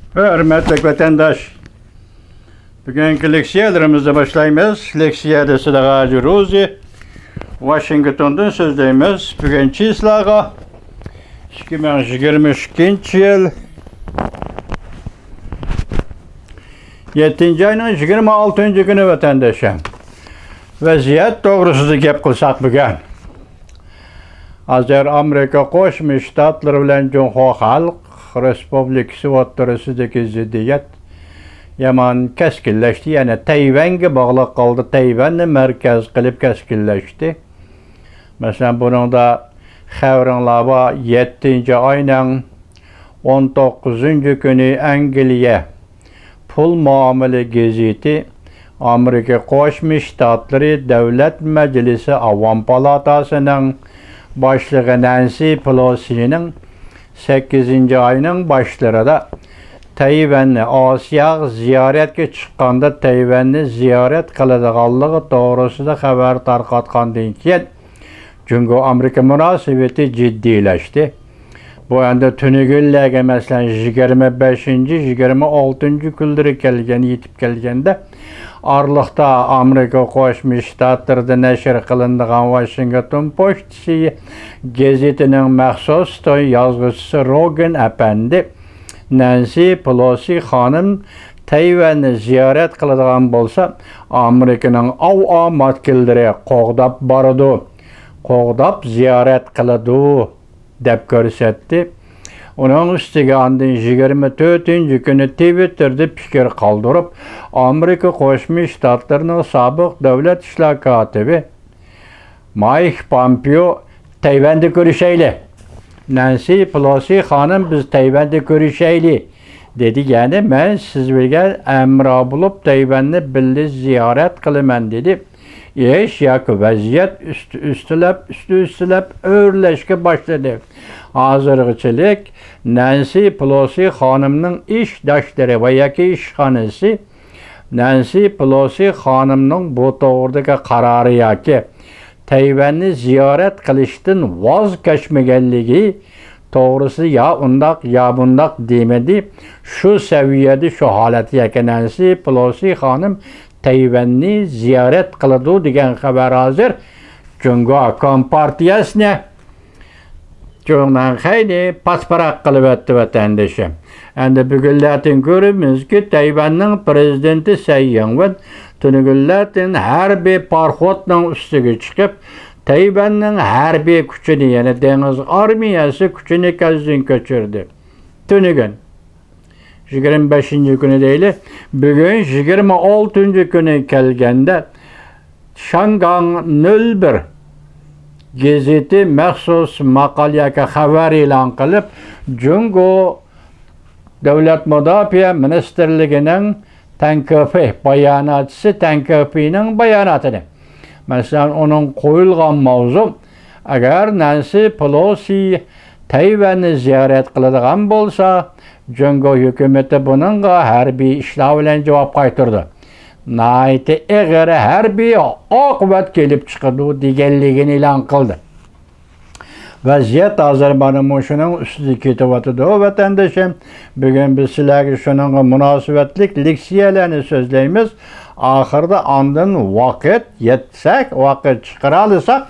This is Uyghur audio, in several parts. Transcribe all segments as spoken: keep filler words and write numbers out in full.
ھۆرمەتلىك ۋەتەنداش، بۈگۈنكى لېكسىيەلىرىمىزنى باشلايمىز. لېكسىيەدە سىدىق ھاجى روزى، ۋاشىنگتوندىن سۆزلەيمىز. بۈگۈن چىسلاغا، ئىككى مىڭ يىگىرمە ئىككىنچى يىل يەتتىنچى ئاينىڭ يىگىرمە ئالتىنچى كۈنى، ۋەتەنداشلار. ۋەزىيەت توغرىسىدا گەپ قىلساق بۈگۈن. ھازىر ئامېرىكا قوشما شتاتلىرى بىلەن جۇڭخۇا خەلق رېسپۇبلىكىسى ئوتتۇرىسىدىكى زىددىيەت يامان كەسكىنلەشتى. يەنى تەيۋەنگە باغلىق قالدى. تەيۋەننى مەركەز قىلىپ كەسكىنلەشتى. مەسىلەن، بۇنىڭدا خەۋىرىڭلار بار، يەتتىنچى ئاينىڭ ئون توققۇزىنچى كۈنى ئەنگلىيە پۇل مۇئامىلە گېزىتى ئامېرىكا قوشما شتاتلىرى دۆلەت مەجلىسى ئاۋام پالاتاسىنىڭ باشلىقى نەنسى پېلوسىنىڭ سەككىزىنچى ئاينىڭ باشلىرىدا تەيۋەننى، ئاسىياغا زىيارەتكە چىققاندا تەيۋەننى زىيارەت قىلىدىغانلىقى توغرىسىدا خەۋەر تارقاتقاندىن كېيىن، جۇڭگو ئامېرىكا مۇناسىۋىتى جىددىيلەشتى. بۇ ئەمدى تۈنۈگۈنلەرگە، مەسىلەن، يىگىرمە بەشىنچى، يىگىرمە ئالتىنچى كۈنلىرى كەلگەن، يېتىپ كەلگەندە، ئارىلىقتا ئامېرىكا قوشما شتاتلىرىدا نەشر قىلىنىدىغان ۋاشىنگتون پوچتىسى گېزىتىنىڭ مەخسۇس يازغۇچىسى روگېن ئەپەندى نەنسى پېلوسى خانىم تەيۋەننى زىيارەت قىلىدىغان بولسا، ئامېرىكىنىڭ ئاۋۇ ئامانەتلىرى قوغداپ بارىدۇ، قوغداپ زىيارەت قىلىدۇ، دەپ كۆرسەتتى. ئۇنىڭ ئۈستىگە ئاندىن يىگىرمە تۆتىنچى كۈنى تىۋىتتېردا پىكىر قالدۇرۇپ، ئامېرىكا قوشما شتاتلىرىنىڭ سابىق دۆلەت ئىشلار كاتىپى مايك پامپېئو، «تەيۋەندە كۆرۈشەيلى. نەنسى پېلوسى خانىم، بىز تەيۋەندە كۆرۈشەيلى.» دېدى. يەنى، «مەن سىز بىلەن ھەمراھ بولۇپ، تەيۋەننى بىللە زىيارەت قىلىمەن» دېدى. ئىش ياكى ۋەزىيەت ئۈستى ئۈستىلەپ، ئۈستى ئۈستىلەپ ئۆرلەشكە باشلىدى. ھازىرغىچىلىك نەنسى پېلوسى خانىمنىڭ ئىشداشلىرى ۋە ياكى ئىشخانىسى نەنسى پېلوسى خانىمنىڭ بۇ توغرىدىكى قارارى ياكى تەيۋەننى زىيارەت قىلىشتىن ۋاز كەچمىگەنلىكى توغرىسىدا يا ئۇنداق، يا بۇنداق دېمىدى. شۇ سەۋىيەدە، شۇ ھالەتتە ياكى نەنسى پېلوسى خانىم تەيۋەننى زىيارەت قىلىدۇ دېگەن خەۋەر ھازىر جۇڭگو كومپارتىيەسىنى جۇڭنەنخەينى پاتىپاراق قىلىۋەتتى، ۋەتەندىشىم. ئەمدى بۈگۈنلەردىن كۆرىمىزكى، تەيۋەننىڭ پىرېزىدېنتى سەي يىڭۋېن تۈنۈگۈنلەردىن ھەربىي پاراخوتنىڭ ئۈستىگە چىقىپ، تەيۋەننىڭ ھەربىي كۈچىنى، يەنى دېڭىز ئارمىيەسى كۈچىنى كەزدىن كەچۈردى. تۈنۈگۈن، يىگىرمە بەشىنچى كۈنى دەيلى، بۈگۈن يىگىرمە ئالتىنچى كۈنى كەلگەندە، شاڭگاڭ نۆل بىر گېزىتى مەخسۇس ماقالە ياكى خەۋەر ئېلان قىلىپ، جۇڭگو دۆلەت مۇداپىئە مىنىستىرلىكىنىڭ تەڭ كېفې باياناتچىسى تەڭ كېفېنىڭ باياناتىنى، مەسىلەن، ئۇنىڭ قويۇلغان ماۋزۇ، ئەگەر نەنسى پېلوسى تەيۋەننى زىيارەت قىلىدىغان بولسا، جۇڭگو ھۆكۈمىتى بۇنىڭغا ھەربىي ئىشلار بىلەن جاۋاب قايتۇرىدۇ، ناھايىتى ئېغىر ھەربىي ئاقىۋەت كېلىپ چىقىدۇ، دېگەنلىكىنى ئېلان قىلدى. ۋەزىيەت ھازىر مانا مۇشۇنىڭ ئۈستىدە كېتىۋاتىدۇ، ۋەتەندىشىم. بۈگۈن بىز سىلەرگە شۇنىڭغا مۇناسىۋەتلىك لېكسىيەلەرنى سۆزلەيمىز. ئاخىرىدا ئاندىن ۋاقىت يەتسەك، ۋاقىت چىقىرالىساق،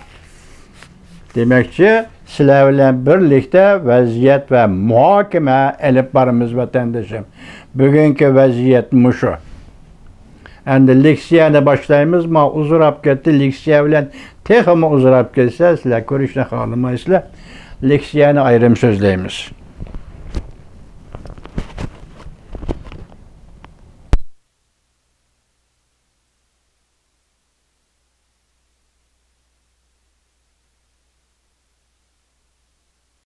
دېمەكچى، سىلەر بىلەن بىرلىكتە ۋەزىيەت ۋە مۇھاكىمە ئېلىپ بارىمىز، ۋەتەندىشىم. بۈگۈنكى ۋەزىيەت مۇشۇ. ئەمدى لېكسىيەنى باشلايمىز. ما ئۇزىراپ كەتتى. لېكسىيە بىلەن تېخىمۇ ئۇزىراپ كەتسە، سىلەر كۆرۈشنى خالىمايسىلەر. لېكسىيەنى ئايرىم سۆزلەيمىز.